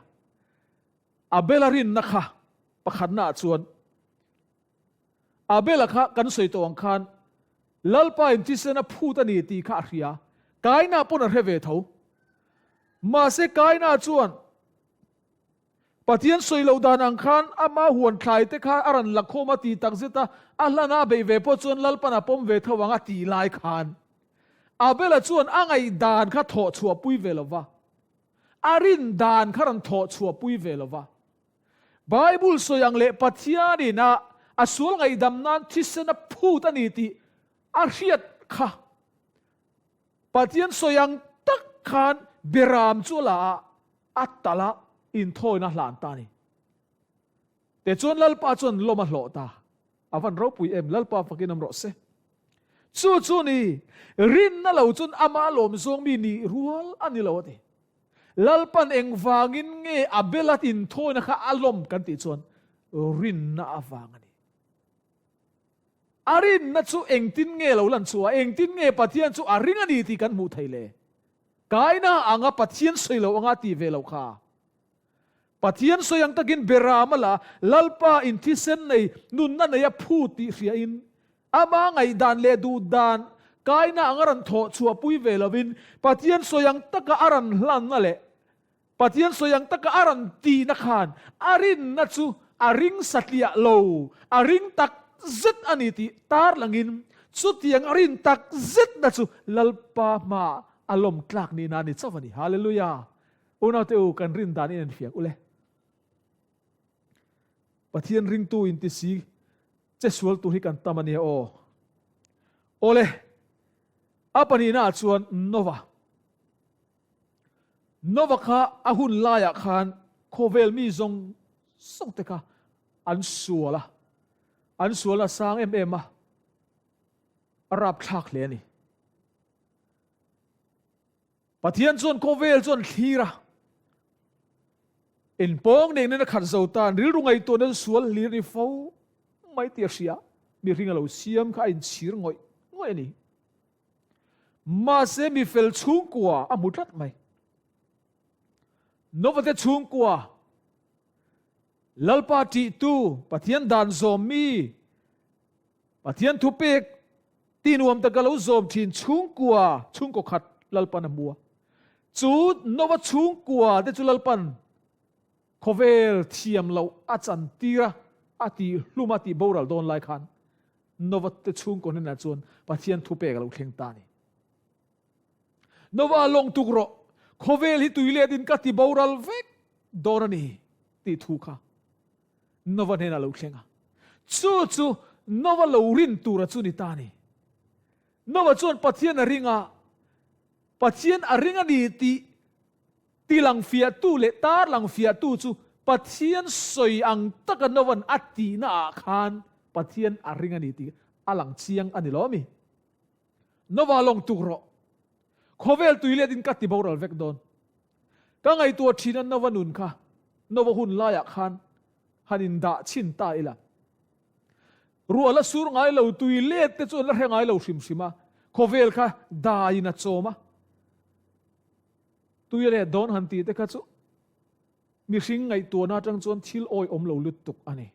Abel-a rinna kha pakhatnaah chuan Abel-a kha kan sawi tawh ang khan Lalpa in thisen a phut a ni tih kha a hria. Kaina pawn a hre ve tho. Mahse Kaina chuan Pathian sawi loh dan ang khan ama huan thlai te kha a rawn la khawm a ti tak zet a, a hlan a beih ve pawh chuan Lalpan a pawm ve tho ang a tih lai khan Abel-a chuan a ngaihdan kha thawh chhuah pui ve lo va, a rin dan kha rawn thawh chhuah pui ve lo va. Bible sawi ang leh Pathianin a a sual ngaihdam nan thisen a phut a ni tih a hriat kha Pathian sawi ang tak khan Beram chu a la a, a talh a, inthawina a hlan ta a ni. Tichuan Lalpa chuan lawm a hlawh ta. A van ropui em, Lalpa fakin awm rawh se. Chu chu ni, rinna lo chuan ama lawm zawng mi nih rual a ni lo a ti. Lalpan engvangin nge Abel-a inthawina kha a lawm kan tih chuan rinna avang a ni. A rinna chu engtin nge lo lan chhuah a, engtin nge Pathian chu a ring a ni tih kan hmuh thei le? Kaina anga Pathian sawi lo anga tih ve loh kha. Pathian sawi ang takin Beram a la, Lalpa in thisen nei, nunna nei a phut tih hriain, ama ngaihdan leh duhdan Kaina anga rawn thawh chhuahpui ve lovin, Pathian sawi ang taka a rawn hlanna leh Pathian sawi ang taka a rawn tihna khan a rinna chu a ring satliah lo, a ring tak zet a ni tih tarlangin chutiang a rin tak zetna chu Lalpa hmaah a lawm tlak nihna a ni chauh a ni. Hallelujah! Unaute u, kan rin dan in enfiak ule. Pathian ringtu inti si che sual tur hi kan tam a nia aw. Awle, a pahnihnaah chuan Nova. Nova kha a hun laiah khan khawvel mi zawng zawng te kha an sual a, an sual a sang em em a, a rapthlak hle a ni. Pathian chuan khawvel chuan thlir a, inpawng nen in a khat zo tan rilru ngaihtuahna chu sual hlir ni fo mai tih a hria, mihring a lo siam kha a inchhir ngawih ngawih a ni. Mahse mi fel chhungkua a hmu tlat mai. Novate chhungkua, Lalpa ṭihtu, Pathian dan zawm mi, Pathian thupek ti nuam taka lo zawm ṭhin chhungkua, chhungkaw khat Lalpan a hmu a. Chu Nova chhungkua te chu Lalpan khawvel thiam loh a chantir a, a tihhlum a tihboral dawn lai khan Nova te chhungkaw hnenah chuan Pathian thupek a lo thleng ta a ni. Nova lawng tuk rawh, khawvel hi tui let in ka ti boral vek dawn a ni tih thu kha Nova hnenah a lo thleng a. Chu chu Nova lo rin tura chu ni ta a ni. Nova chuan Pathian a ring a, Pathian a ring a ni tih Ti lang fiahtu leh tar lang fiahtu chu Pathian sawi ang taka Novan a tihna ah khan Pathian a ring a ni tih a lang chiang a ni lo ami? Nova lawng tuk rawh. Khawvel tui let in ka ti boral vek dawn. Ka ngaihtuah thin a Nova nun kha Nova hun laiah khan han in dah chhin ta ila. Ruah la sur ngai lo tui let te chu an la hre ngai lo hrim hrim a, khawvel kha dai in a chawm a. Tui leh dawn han tih te kha chu mihring ngaihtuahna atang chuan thil awihawm lo lutuk a ni.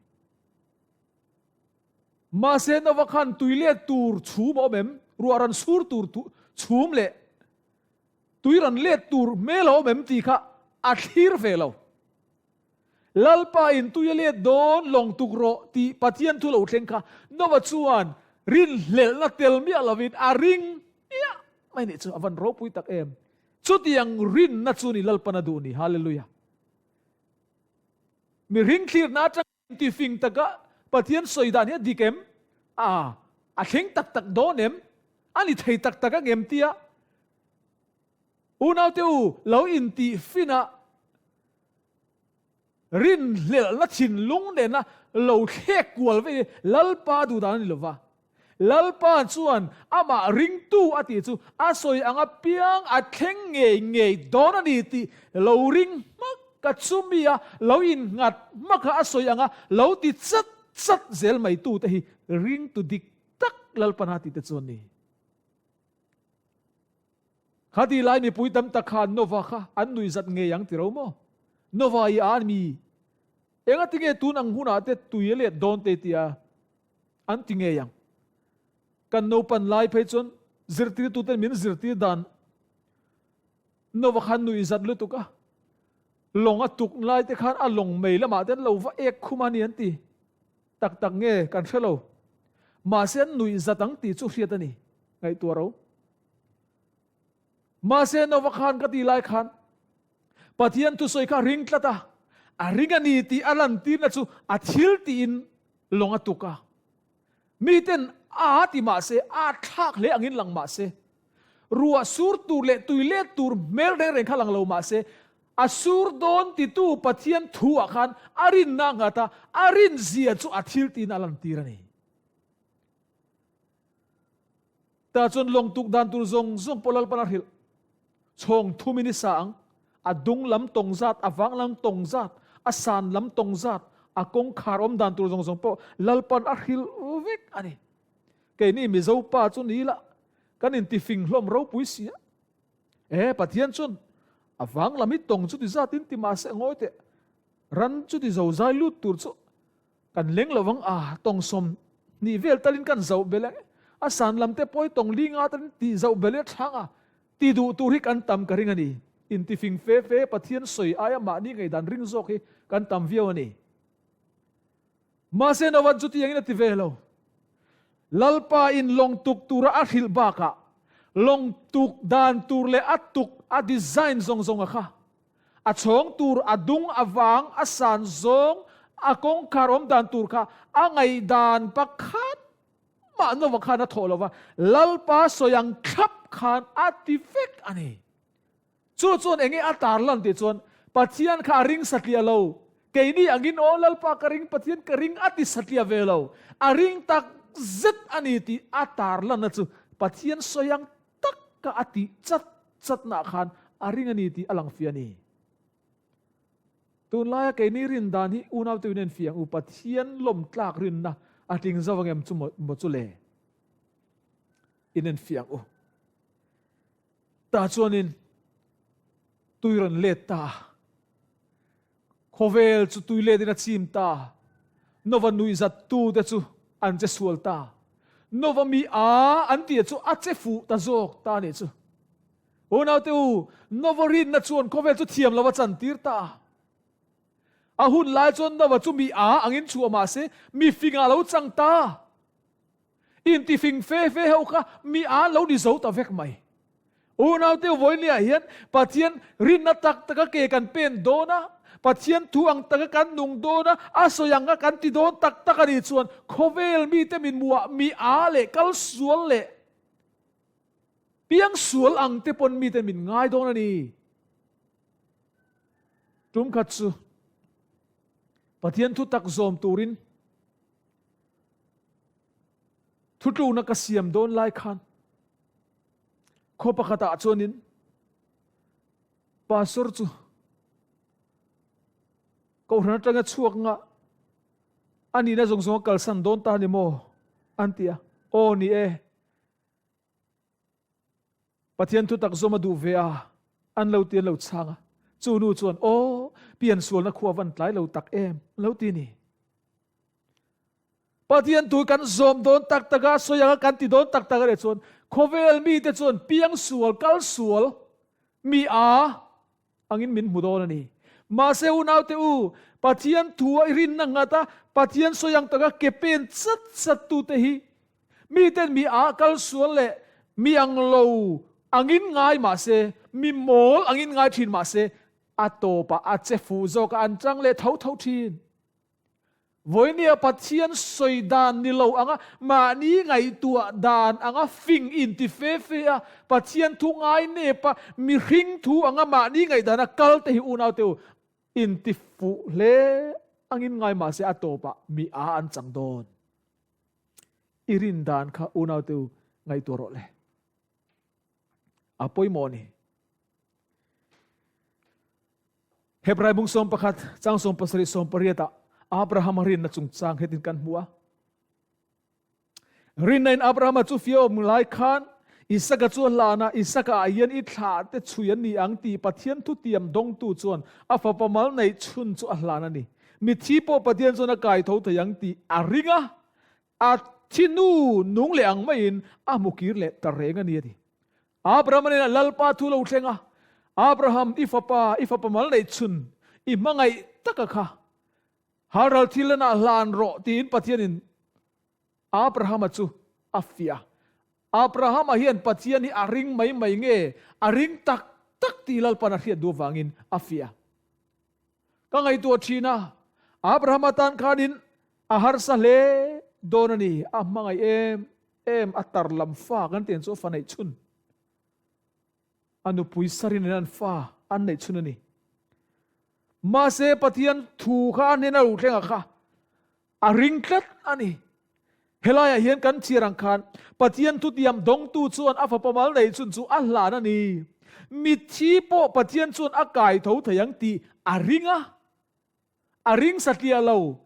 Mahse Nova khan tui let tur chhum a awm em? Ruah ran sur tur chhum leh tui ran let tur hmel a awm em tih kha a thlir ve lo. Lalpa in tui a let dawn lawng tuk rawh tih Pathian thu lo thleng kha Nova chuan rinhlelhna tel miah lovin a ring miah mai nih chu a van ropui tak em. Chutiang rinna chu ni Lalpan a duh ni. Hallelujah. Mi ringthlirna atang tifing taka Pathian sawi dan hi a dik em? A, a thleng tak tak dawn em? A ni thei tak tak ang em tia Unaute u, lo intihfin a, rinhlelhna thinlung nena lo thlek kual vei hi Lalpa duhdan a ni lova. Lalpa chuan amah ringtu a tih chu a sawi ang apiang a thleng ngei ngei dawn a ni tih lo ring hmak a chumi a, lo innghat hmak a, a sawi ang a, lo ti chat chat zel mai tute hi ringtu dik tak Lalpana tih te chu an ni. Khati lai mipui tam tak khan Nova kha an nuih zat ngei ang ti ro maw? Nova i a mi? Engati nge tun ang hunah te tui a let dawn te tia an ti ngei ang? Kan naupan lai phei chuan zirtirtuten min zirtir dan Nova khan nuih zat lutuk a, lawng a tuk lai te khan a lawng mei lamah te an lo va ek khum a ni an ti. Tak tak nge kan hre lo. Mahse an nuih zat ang tih chu hriat a ni. Ngaihtuah ro. Mahse Nova khan ka ti lai khan Pathian thusawi kha ring tlat a, a ring a ni tih a lantirna chu a thil tiin lawng a tuk a. Miten a ti mahse a thlak hle angin lang mahse, ruah sur tur leh tui let tur hmel reng reng kha lang lo mahse, a sur dawn titu Pathian thu ah khan a rinna a nghat a, a rinzia chu a thil tiin a lantir a ni. Tah chuan lawng tuk dan tur zawng zawng pawh Lalpan a hrilh. Chhawng thumin i sa ang, a dung lam tawng zat, a vang lam tawng zat, a san lam tawng zat, a kawngkhar awm dan tur zawng zawng pawh Lalpan a hrilh vek a ni. Keini Mizo pa chu ni ila kan intifing hlawm ropui si a. E, Pathian chuan a vang lam hi tawng chuti zatin ti mahse ngawi teh, ran chuti zozai lut tur chu Kan leng lo vang a, tawng 20 vel talin kan zoh belh ang e. A san lam te pawh hi tawng li nga talin tih zoh belh i a thlang a, ti duh tur hi kan tam ka ring a ni. Intifing fe fe Pathian sawi aia mahni ngaihdan ring zawk hi kan tam viau a ni. Mahse Novan chu tiangin a ti ve lo. Lalpa in lawng tuk tura a hrilh bakah lawng tuk dan tur leh a tuk a design zawng zawng a kha. A chhawng tur, a dung, a vang, a san zawng, a kawngkhar awm dan tur kha a ngaihdan pakhat mah Nova khan a thawh lo va, Lalpa sawi ang thlap khan a ti vek a ni. Chu chuan enge a tar lan tih chuan Pathian kha a ring satliah lo. Keini angin aw Lalpa ka ring, Pathian ka ring a ti satliah ve lo. A ring tak zet a ni tih a tar lanna chu Pathian sawi ang taka a tih chat chatnah khan a ring a ni tih a lang fiah a ni. Tunlaia keini rin dan hi unaute in en fiah ang u, Pathian lawmtlak rinna a tling zo ang em chu maw chu le? In en fiah ang u. Tah chuanin tui rawn let ta a. Khawvel chu tui letin a chim ta. Nova nuihzattute chu an che sual ta. Nova mi a an tih chu a che fuh ta zawk ta a nih chu. Unaute u, Nova rinna chuan khawvel chu thiam lo a chantir ta. A hun lai chuan Nova chu mi a angin chhuah mah se, mi fingah a lo chang ta. Intifing fe fe ho kha mi a lo ni zo ta vek mai. Unaute vawinia hian Pathian rinna tak taka ke kan pen dawn a, Pathian thu ang taka kan nung dawn a, a sawi ang a kan ti dawn tak tak a nih chuan khawvel mite min muah mi a leh kal sual leh piang sual ang te pawn mite min ngai dawn a ni. Tum khat chu Pathian thu tak zawm turin Thutlukna ka siam dawn lai khan khaw pakhatah chuanin pastor chu kohhran atanga chhuak nga a nihna zawng zawng a kalsan dawn ta ni maw an ti a, aw ni e. Pathian thu tak zawm a duh ve a, an lo ti an lo chhang a. Chu nu chuan, Aw, piansualna khua van tlai lo tak em, an lo ti ni. Pathian thu kan zawm dawn tak tak a, sawi anga kan ti dawn tak tak a leh chuan khawvel mite chuan piangsual, kalsual, mi a. angin min hmu dawn a ni. Mahse unaute u, Pathian thu a i rinna nghat a, Pathian sawi ang taka ke pen chat chat tute hi miten mi ah kal sual leh mi ang lo angin ngai mahse, mi mawl angin ngai thin mahse, a tawpah a che fuh zawk a an chang leh tho tho thin. Vawinia Pathian sawi dan ni lo anga mahni ngaihtuah dan anga fing inti fe fe a, Pathian thu ngai nep a, mihring thu anga mahni ngaihdana kal te hi unaute u inti fuh hle angin ngai mahse a tawpah mi a an chang dawn. I rin dan kha unaute u ngaihtuah rawh le. A pawimawh a ni. Hebrai bung 11 chang 17 18 ah Abraham a rinna chungchang hetin kan hmu a. Rinna in Abrahama chu fiawm lai khan Isaka chu a hlan a, Isaka ah hian i thlah te chhui an ni ang tih Pathian thutiam dawngtu chuan a fapa mal neih chhun chu a hlan a ni. Mithi pawh Pathian chuan a kai tho thei ang tih a ring a, a thinu nung leh ang maiin a hmu kir leh ta reng a ni a ti. Abraham-a hnenah Lalpa thu lo thleng a, Abraham, i fapa, i fapa mal neih chhun, i hmangaih taka kha halral thil lanah hlan rawh tiin Pathianin Abraham-a chu a fiah a. Abraham-a hian Pathian hi a ring mai mai nge, a ring tak tak tih Lalpan a hriat duh avangin a fiah a. Ka ngaihtuah thin a, Abraham-a tan khanin a harsa hle dawn a ni, a hmangaih em em a tar lam fa kan tiang chu a fa neih chhun. A nupui Sarin in an fa an neih chhun a ni. Mahse Pathian thu kha a hnena lo thleng a kha a ring tlat a ni. Helaiah hian kan chhiar ang khan Pathian thutiam dawngtu chuan a fapa mal neih chhun chu a hlan a ni. Mitthi pawh Pathian chuan a kai tho thei ang tih a ring a. A ring satliah lo.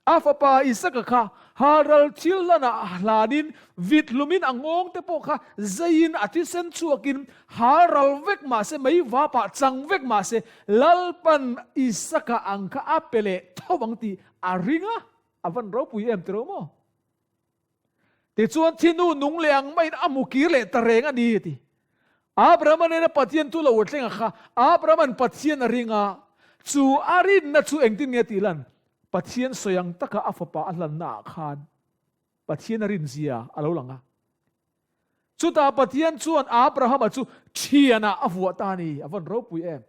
A fapa Isaka kha halral thil hlanah hlanin vit hlumin a nghawng te pawh kha zeiin a thisen chhuakin halral vek mah se, mei vapah chang vek mah se, Lalpan Isaka ang kha a pe leh tho ang tih a ring a, a van ropui em tiro maw? Tichuan thinu nung leh ang maiin a hmu kir leh ta reng a ni, a ti. Abrahama nena Pathian chu lo thleng a kha, Abrahama'n Pathian a ring a, chu a rinna chu engtin nge tih lan? Pathian sawi ang taka a fapa a hlanna ah khan Pathian a rinzia a lo lang a. Chutah Pathian chuan Abrahama chu thianah a vuah ta a ni, a vawn ropui em.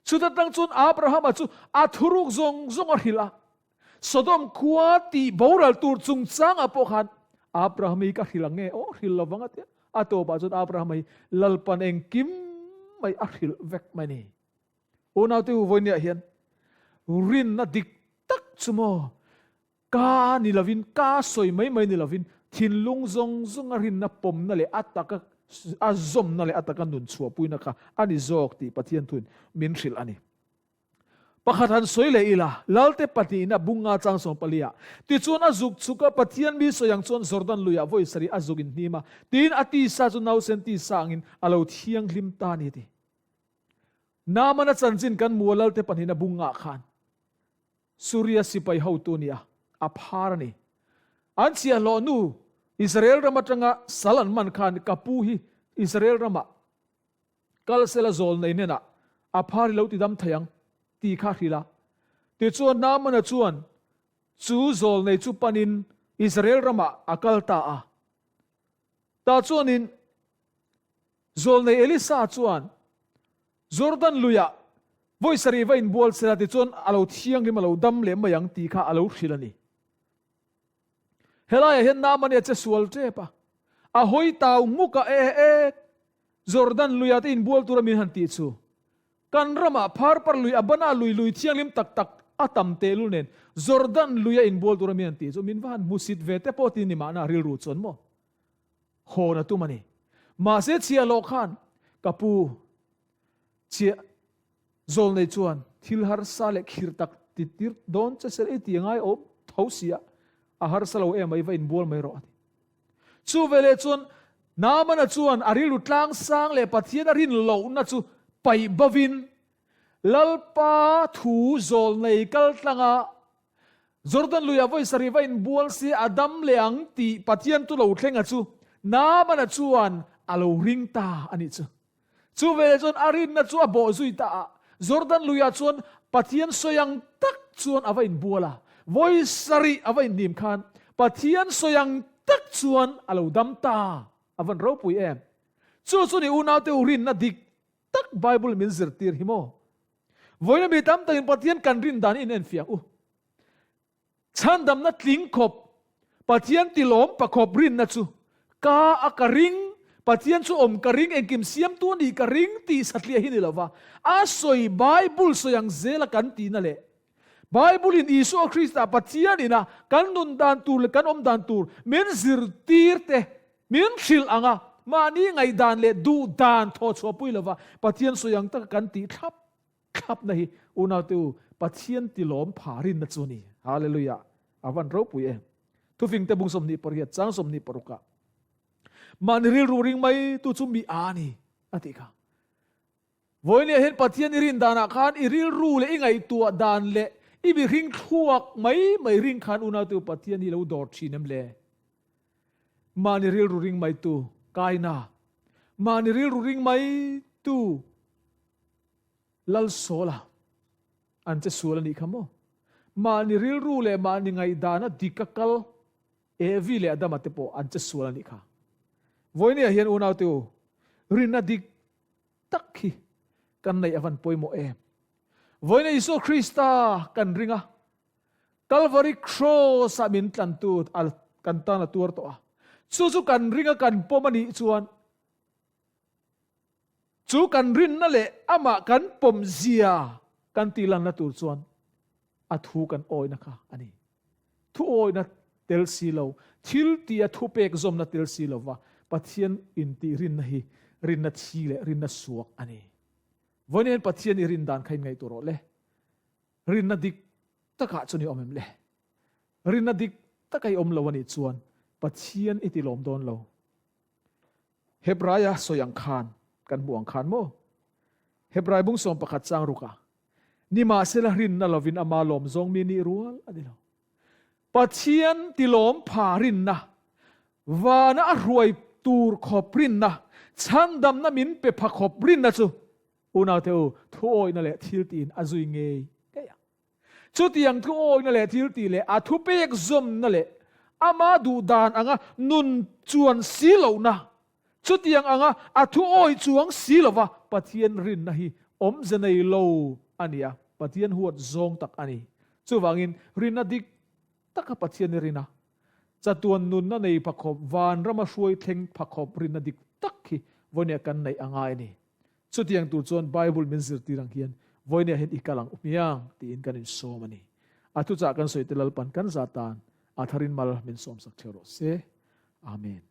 Chuta tang chuan Abrahama chu a thuruk zawng zawng a hrilh a. Sodom khua tih boral tur chungchangah pawh khan Abraham hi ka hrilh ang nge? Aw, hrilh lovang a tia. A tawpah chuan Abraham hi Lalpan engkim mai a hrilh vek mai ni. Unaute u vawinia hian rinna dik tak chu maw Ka ni lovin, ka sawi mai mai ni lovin, thinlung zawng zawnga rinna pawmna leh a taka a zawmna leh a taka nun chhuahpuina kha a ni zawk tih Pathian thuin min hrilh a ni. Pakhat han sawi leh ila, Lalte pahnihna bunga chang sawmpali ah, tichuan a zuk chhuk a, Pathian mi sawi ang chuan Jordan luiah vawi sarih a zuk inhnim a, tiin a tisa chu nausen tisa angin a lo thianghlim ta a ni a ti. Naamana chanchin kan hmu a Lalte pahnihna bungah khan. Suria sipai hotu nia a phar a ni. An chhiahhlawh nu Israel ram atanga sal an man khan ka pu hi Israel ramah kal sela zawl nei hnenah a phar hi lo ti dam thei ang tih kha a hrilh a. Tichuan Naamana chuan chu zawl nei chu panin Israel ramah a kal ta a. Tah chuanin Zawlnei Elisa chuan Jordan luiah vawi sarih va inbual sela tichuan a lo thianghlim a lo dam leh mai ang tih kha a lo hrilh a ni. Helaiah hian Naamani a che sual tep a, a hawi tau nguk a, eh ek, Jordan luiah te inbual tura min han tih chu. Kan ramah Pharpar lui, Abana lui, lui thianghlim tak tak a tam tehlul nen Jordan luia inbual tura min han tih chu min va han hmusit ve te pawh ti ni mahna rilru chuan maw? Hawn a tum a ni. Mahse chhiahhlawh khan ka pu chiah zawlnei chuan thil harsa leh khir tak ti tir dawn che sel i ti ngai awm tho si a, a harsa lo em mai va inbual mai rawh a ti. Chu veleh chuan Naamana chuan a rilru tlangsang leh Pathian a rin lohna chu paih bovin Lalpa thu zawlnei kaltlanga Jordan luiah vawi sarih va inbual se a dam leh ang tih Pathian tu lo thlenga chu Naamana chuan a lo ring ta a nih chu. Chu veleh chuan a rinna chu a bawh zui ta a. Jordan luiah chuan Pathian sawi ang tak chuan a va inbual a. Vawi sarih a va inhnim khan Pathian sawi ang tak chuan a lo dam ta. A van ropui em! Chu chu ni unaute u rinna dik tak Bible min zirtir hi maw? Vawiina mi tam takin Pathian kan rin dan in enfiah u. Chhandamna tling khawp, Pathian tilawm pakhawp rinna chu ka a ka ring, Pathian chu awm ka ring, engkim siamtu a nih ka ring tih satliah hi ni lova, a sawi Bible sawi ang zela kan tihna leh Bible in Isua Krista Pathian ina kan nun dan tur leh kan awm dan tur min zirtir te min hrilh ang a, mahni ngaihdan leh duh dan thawhchhuahpui lova Pathian sawi ang taka kan tih thlap thlapna hi unaute u Pathian tilawm pha rinna chu a ni. Hallelujah! A van ropui em! Thufingte bung 28 chang 26 ah mahni rilru ring mai tu chu mi a ni a tih kha. Vawinia hian Pathian i rin danah khan i rilru leh i ngaihtuah dan leh i mihring thluak mai mai ring khan unaute u Pathian hi lo dawr thin em le? Mahni rilru ring mai tu Kaina, mahni rilru ring mai tu Lalsawla an che sual a nih kha maw? Mahni rilru leh mahni ngaihdana dika kal Evi leh Adama te pawh an che sual a nih kha. Vawinia hian unaute u, rinna dik tak hi kan neih a van pawimawh em? Vawiina Isua Krista kan ring a, Kalvari Cross-ah min tlantu kan tan a tuar tawh a. Chu chu kan ring a kan pawm a nih chuan Chu kan rinna leh amah kan pawm zia kan tihlanna tur chuan a thu kan awihna kha a ni. Thu awihna tel si lo, thil tia thupek zawmna tel si lova Pathian intih rinna hi rinna thi leh rinna suak a ni. Vawiin Pathian i rin dan kha in ngaihtuah rawh le. Rinna dik takah chuan i awm em le? Rinna dik taka i awm lo a nih chuan Pathian i tilawm dawn lo. Hebraia sawi ang khan kan hmuh ang khan maw? Hebrai bung 11 chang ruk a, Nimahsela rinna lovin ama lawm zawng mi nih rual a ni lo. Pathian tilawm pha rinna, vana a hruai tur khawp rinna, chhandamna min pe pha khawp rinna chu unaute u thuawihna leh thiltiin a zui ngei ngei ang. Chutiang thuawihna leh thiltih leh a thupek zawmna leh ama duh dan anga nun chuan si lohna, chutiang anga a thuawih chuang si lova Pathian rinna hi awmze nei lo a ni a, Pathian huat zawng tak a ni. Chuvangin rinna dik taka Pathian i rin a, chatuan nunna nei phakhawp, vanrama hruai thleng phakhawp rinna dik tak hi vawinia kan neih a ngai a ni. Chutiang tur chuan Bible min zirtir ang hian vawinia hian i kal ang u hmiang tiin kan insawm a ni. A thuchah kan sawi te Lalpan kan za tan a tharin mal min sawmsak theuh rawh se. Amen.